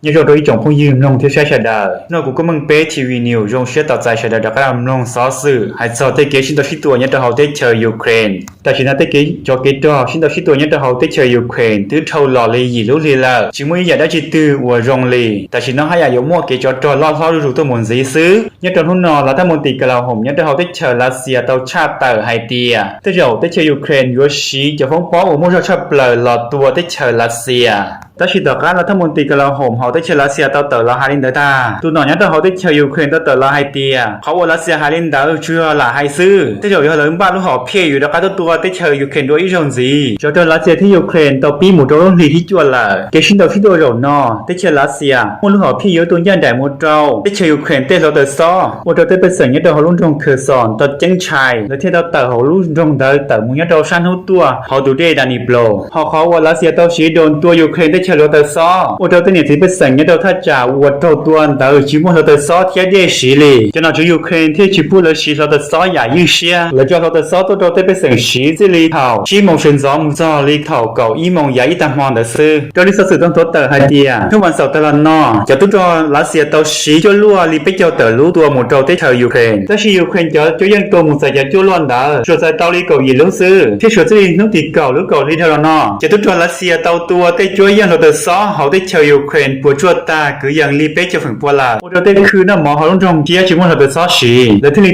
Nyob zoo rau ib tsoom phooj ywg mloog thiab saib sawv daws, hnub no kuv Koob Meej peb T V News zoo siab tos txais sawv daws rov qab los mloog xov xwm hais txog tej kev sib ntaus sib tua nyob rau hauv teb chaws Ukraine. Tam sim no tej kev, cov kev rog sib ntaus sib tua nyob rau hauv teb chaws Ukraine twb dhau los li yim lub hli lawm, tsis muaj ib yam dab tsi twg uas zoo li. Tam sim no haj yam yuav muaj kev tsov rog loj hlob zuj zus tuaj mus ntxiv xwb. Nyob rau hnub no, Lav Thaj Mus Tis Ka La Hoom nyob rau hauv teb chaws Lav Xias tau tshaj tawm hais tias tej zaum teb chaws Ukraine yuav siv cov foob pob uas muaj zog tshaj plaws los tua teb chaws Lav Xias. Tab sis tom qab Lav Thaj Mus Tis Ka La Hoom hauv teb chaws Lav Xias tau tawm los hais li ntawd tag, tus nom nyob rau hauv teb chaws Ukraine tau tawm los hais tias qhov uas Lav Xias hais li ntawd tsuas yog lam hais xwb, tej zaum yog lawv npaj lub hom phiaj yuav rov qab tuaj tua teb chaws Ukraine dua ib zaug ntxiv. Tso rau Lav Xias thiab Ukraine tau pib mus rau lub hli thib cuaj lawm. Kev sib ntaus sib tua zaum no, teb chaws Lav Xias muaj lub hom phiaj yuav tua ncaj nraim mus rau teb chaws Ukraine tej hluav taws xob, ua rau tej pej xeem nyob rau hauv lub nroog Kherson tau ceeb ntshai, lawv thiaj tau tawm hauv lub nroog ntawd tawm mus nyob rau sab hnub tuaj hauv tus dej Dnipro. Hos qhov uas Lav Xias tau siv drone tua Ukraine teb chaws hluav taws xob, ua rau tej niam txiv pej xeem nyob rau thaj tsam uas raug tua ntawd tsis muaj hluav taws xob thiab dej siv li. Cov nom tswv Ukraine thiaj tsis pub lawv siv hluav taws xob yam ywj siab, lawv tso hluav taws xob tuaj rau tej pej xeem siv txij li thaum tsib moos sawv ntxov mus txog li thaum kaum ib moos yav ib tag hmo ntawd xwb. Raws li xov xwm tau nthuav tawm hais tias hnub vas xaum tag los no, cov tub rog Lav Xias tau siv cuaj luaj li peb caug tawm lub tua mus rau teb chaws Ukraine, tab sis Ukraine cov cuab yeej tua mus txais cov cuaj luaj ntawd suav txais tau li kaum yim lub xwb, thiab suav txij li hnub tim kaum lub kaum hli dhau los no, cov tub rog Lav Xias tau tua tej cuab yeej hluav taws xob hauv teb chaws Ukraine puas tsuaj tag kwv yees li peb caug feem pua lawm, ua rau tej khw noj mov hauv lub nroog thiab tsis muaj hluav taws xob siv, lawv thiaj li